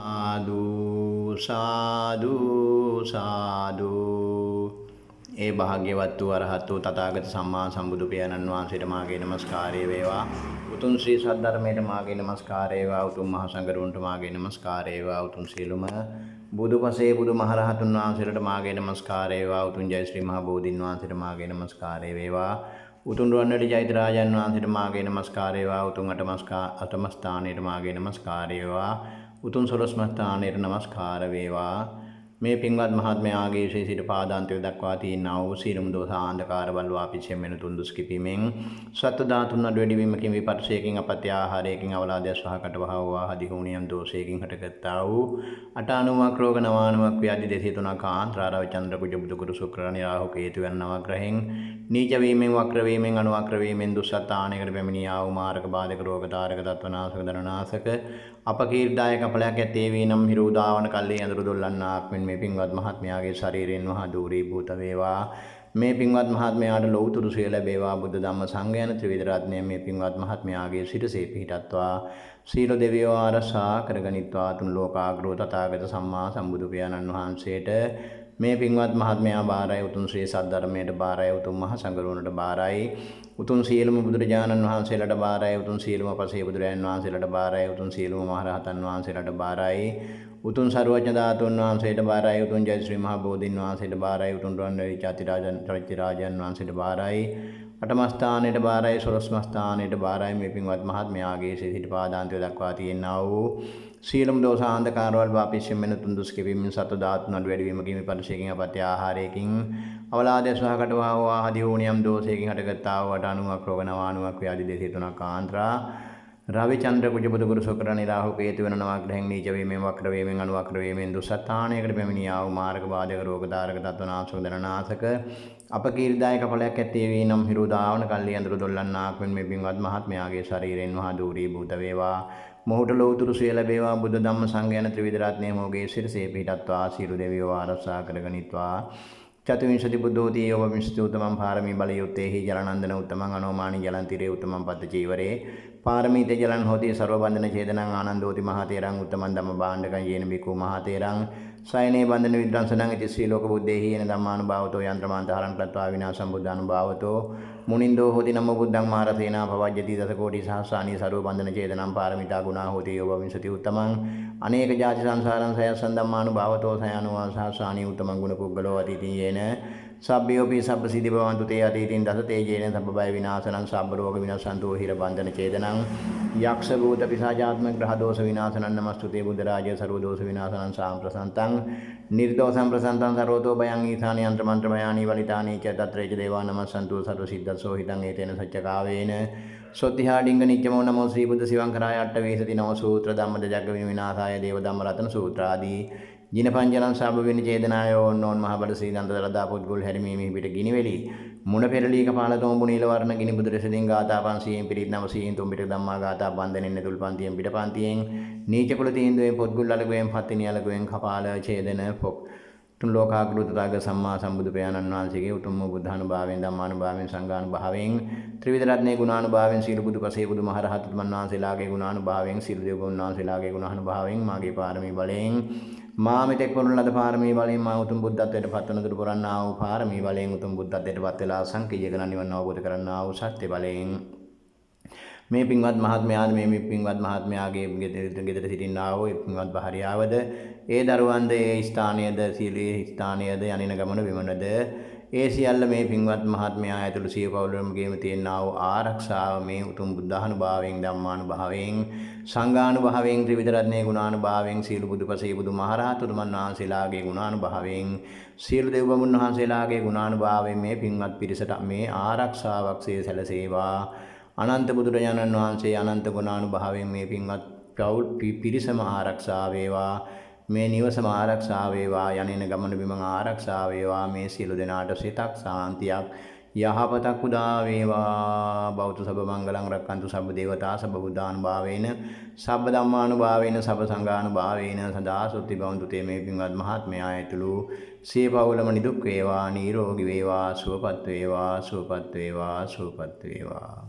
සාදු සාදු සාදු. ඒ භාග්‍යවත් වූ අරහත් වූ තථාගත සම්මා සම්බුදු පියාණන් වහන්සේට මාගේ නමස්කාරය වේවා. උතුම් ශ්‍රී සද්ධර්මයට මාගේ නමස්කාරය වේවා. උතුම් මහා සංඝරුවන්ට මාගේ නමස්කාරය වේවා. උතුම් සියලුම බුදුපසේ බුදුමහරහතුන් වහන්සේලාට මාගේ නමස්කාරය වේවා. උතුම් ජය ශ්‍රී මහා බෝධීන් වහන්සේට මාගේ නමස්කාරය වේවා. උතුම් රුවන්වැලි ජෛත්‍ය රාජන් වහන්සේට මාගේ නමස්කාරය වේවා. උතුම් අටම ස්ථානයට මාගේ නමස්කාරය වේවා. උතුම් සොළොස්ම ස්ථානයට නමස්කාර වේවා. මේ පින්වත් මහත්මයාගේ ශ්‍රී සිට පාදාන්තය දක්වා තියෙනා වූ සියලුම දෝෂ ආන්ධකාර බලවා පිච්චෙන් වෙන තුන් දුස් කිපීමෙන් සත්ව ධාතුන් අඩු වැඩි වීමකින් විපර්ශයකින් අපත්‍ය ආහාරයකින් අවලාදය සහ කටවහ වූ ආදි හෝනියම් දෝෂයකින් හටගත්තා වූ 98ක් රෝග 99ක් ව්‍යාධි 203ක් ආන්ත්‍රාරව චන්ද්‍ර කුජ බුදු ගුරු ශුක්‍ර රනි රාහු කේතු යන නවග්‍රහෙන් නීච වීමෙන් වක්‍ර වීමෙන් අනුවක්‍ර වීමෙන් දුස්සත්තානයකට පැමිණියා වූ මාරක බාධක රෝග තාරක තත්වනාශක ධනනාශක අපකීර්දායක ඵලයක් ඇත්තේ වී නම් හිරු උදාවන කල්හි අඳුරු දොල්ලන්නාක් මෙන් මේ පින්වත් මහත්මයාගේ ශරීරයෙන් වහා දූරීභූත වේවා. මේ පින්වත් මහත්මයාට ලෞතුරු සුවය ලැබේවා. බුද්ධ ධම්ම සංඝ යන ත්‍රිවිධ රත්නය මේ පින්වත් මහත්මයාගේ සිරසේ පිහිටත්වා. සීල දෙවියෝ ආරක්ෂා කරගනිත්වා. තුන් ලෝකාග්‍රෝ තථාගත සම්මා සම්බුදු පියාණන් වහන්සේට මේ පින්වත් මහත්මයා බාරයි. උතුම් ශ්‍රී සද්ධර්මයට බාරයි. උතුම් මහ සංඝරුවනට බාරයි. උතුම් සියලුම බුදුරජාණන් වහන්සේලාට බාරයි. උතුම් සියලුම පසේ බුදුරජාණන් වහන්සේලාට බාරයි. උතුම් සියලුම මහරහතන් වහන්සේලාට බාරයි. උතුම් සර්වඥ ධාතුන් වහන්සේට බාරයි. උතුම් ජය ශ්‍රී මහා බෝධීන් වහන්සේට බාරයි. උතුම් රුවන්වැලි චෛත්‍ය රාජන් වහන්සේට බාරයි. අටම ස්ථානයට බාරයි. සොළොස්ම ස්ථානයට බාරයි. මේ පින්වත් මහත්මයාගේ සිට පාදාන්තය දක්වා තියෙනා වූ සියලුම දෝෂ ආන්ධකාරවල් වාපිස්සෙන් මෙන තුන් දුස් කෙවීමෙන් සත්ව ධාතුන් අඩු වැඩි වීමකින් විපර්ශයකින් අපත්‍ය ආහාරයකින් අවලාදය සහ කටවහ ආදී හෝනියම් දෝෂයකින් හටගත්තා වූ 98ක් රෝග 99ක් ව්‍යාධි 203ක් ආන්ත්‍රා රවි චන්ද්‍ර කුජ බුදු ගුරු ශුක්‍ර රනි රාහු කේතු වෙන නවග්‍රහෙන් නීච වීමෙන් වක්‍ර වීමෙන් අනුවක්‍ර වීමෙන් දුස්සත්තානයකට පැමිණියා වූ මාර්ග බාධක රෝග තාරක තත්වනාශක ධනනාශක අපකීර්දායක ඵලයක් ඇත්තේ වී නම් හිරු දාවන කල්හි අඳුරු දොල්ලන්නාක් මෙන් මේ පින්වත් මහත්මයාගේ ශරීරයෙන් වහා දූරීභූත වේවා. මොහුට ලෞතුරු සුවය ලැබේවා. බුද්ධ ධම්ම සංඝ යන ත්‍රිවිධ රත්නය මොහුගේ සිරසේ පිහිටත්වා. සියලු දෙවියෝ ආරක්ෂා කරගනිත්වා. චතුවිංශති බුද්ධෝති යෝපවිංශති උත්තමං පාරමී බලයුත්තේහි ජලනන්දන උත්තමං අනෝමානි ජලන්තිරේ උත්තමං පද්ද චීවරේ පාරමීතේ ජලං හෝති සර්ව බන්ධන ඡේදනං ආනන්දෝති මහතේරං උත්තමං ධම්ම භාණ්ඩකං යේන බිකු මහතේරං සයනේ බන්ධන විද්‍රංසනං ඉති ශ්‍රී ලෝක බුද්දේහි යන ධම්මානුභාවතෝ යන්ත්‍රමාන්තහරං කତ୍වා විනාශං බුද්ධානුභාවතෝ මුනින්දෝ හෝති නමෝ බුද්ධං මහරසේනා භවජ්ජති දසකෝටි සහස්සානි සර්ව බන්ධන ඡේදනං පාරමිතා ගුණා හෝති යෝපවිංශති උත්තමං අනේක ජාති සංසාරං සයස්සං ධම්මානුභාවතෝ සයනුවා සහස්සානි උත්තමං ගුණ පුද්ගලෝ අතීතින් යේන සබ්බයෝපි සබ්බ සිද්ධි භවන්තු තේ අතීතින් දස තේජේන සබ්බ බය විනාශනං සබ්බ රෝග විනාශන්තු හිර බන්ධන ඡේදනං යක්ෂ භූත පිසාචාත්ම ග්‍රහ දෝෂ විනාශනං නමස්තු තේ බුද්ධ රාජ සර්ව දෝෂ විනාශනං සාම්ප්‍රසන්තං නිර්දෝෂං ප්‍රසන්තං සර්වතෝ භයං ඊසානි යන්ත්‍ර මන්ත්‍ර භයානි වලිතානි ච තත්‍රේච දේවා නමස්සන්තු සර්ව සිද්ධසෝ හිතං ඒතේන සච්චකාවේන සොත්තිහා ඩිංග නිච්චමෝ නමෝ ශ්‍රී බුද්ධ සිවංකරාය අට්ඨ වේසති නව සූත්‍ර ධම්ම ජග්ග විනාශාය දේව ධම්ම රතන සූත්‍රාදී ජින පංචලං සබ්බ වින චේතනාය ඕන්නෝන් මහ බල ශ්‍රී දන්ත දලදා පුද්ගොල් හැරිමී මිහි පිට ගිනිවෙලි මුණ පෙරලී කපාල තොඹු නීල වර්ණ ගිනි බුදු රසදින් ගාථා 500න් පිරිත් 900න් තුන් පිට ධම්මා ගාථා බන්ධනෙන් තුල් පන්තියෙන් පිට පන්තියෙන් නීච කුල තීන්දුවෙන් පොත්ගුල් අලගුවෙන් පත්තිනි අලගුවෙන් කපාල ඡේදන පොක් තුන් ලෝකාග්‍ර තථාගත සම්මා සම්බුදු පියාණන් වහන්සේගේ උතුම් බුද්ධානුභාවයෙන් ධම්මානුභාවයෙන් සංඝානුභාවයෙන් ත්‍රිවිධ රත්නයේ ගුණානුභාවයෙන් සීල බුදු පසේ බුදු මහරහතුන් වහන්සේලාගේ ගුණානුභාවයෙන් සීල දෙවියන් වහන්සේලාගේ ගුණානුභාවයෙන් මාගේ පාරමී බලයෙන් මා මෙතෙක් පුරන ලද පාරමී බලයෙන් මා උතුම් බුද්ධත්වයට පත්වන දුරු පුරන්නා වූ පාරමී බලයෙන් උතුම් බුද්ධත්වයට පත් වෙලා සංකීය කරන නිවන අවබෝධ කරන්නා වූ සත්‍ය බලයෙන් මේ පින්වත් මහත්මයාද මේ පින්වත් මහත්මයාගේ ගෙදර සිටින්නා වූ ඒ පින්වත් භාර්යාවද ඒ දරුවන්ද ඒ ස්ථානයද සීලේ ස්ථානයද යනින ගමන විමනද ඒ සියල්ල මේ පින්වත් මහත්මයා ඇතුළු සිය පවුලමගේම තියෙනා වූ ආරක්ෂාව මේ උතුම් බුද්ධානුභාවයෙන් ධම්මානුභාවයෙන් සංඝානුභාවයෙන් ත්‍රිවිධ රත්නයේ ගුණානුභාවයෙන් සීල බුදුපසේ බුදුමහරහතුන් වහන්සේලාගේ ගුණානුභාවයෙන් සියලු දෙව් බමුණන් වහන්සේලාගේ ගුණානුභාවයෙන් මේ පින්වත් පිරිසට මේ ආරක්ෂාවක්සේ සැලසේවා. අනන්ත බුදුරජාණන් වහන්සේ අනන්ත ගුණානුභාවයෙන් මේ පින්වත් පවුල් පිරිසම ආරක්ෂා වේවා. මේ නිවසම ආරක්ෂා වේවා. යන්නේන ගමන බිමන් ආරක්ෂා වේවා. මේ සියලු දෙනාට සිතක් සාන්තියක් යහපතක් උදා වේවා. බෞද්ධ සබ මංගලං රක්칸තු සබ්බ දේවතා සබ්බ බුද්ධානුභාවේන සබ්බ ධම්මානුභාවේන සබ්බ සංඝානුභාවේන සදා සුත්ති භවන්තු තේ. මේ පින්වත් මහත්මයා ඇතුළු සිය පවුලම නිදුක් වේවා, නිරෝගී වේවා, සුවපත් වේවා, සුවපත් වේවා, සුවපත් වේවා.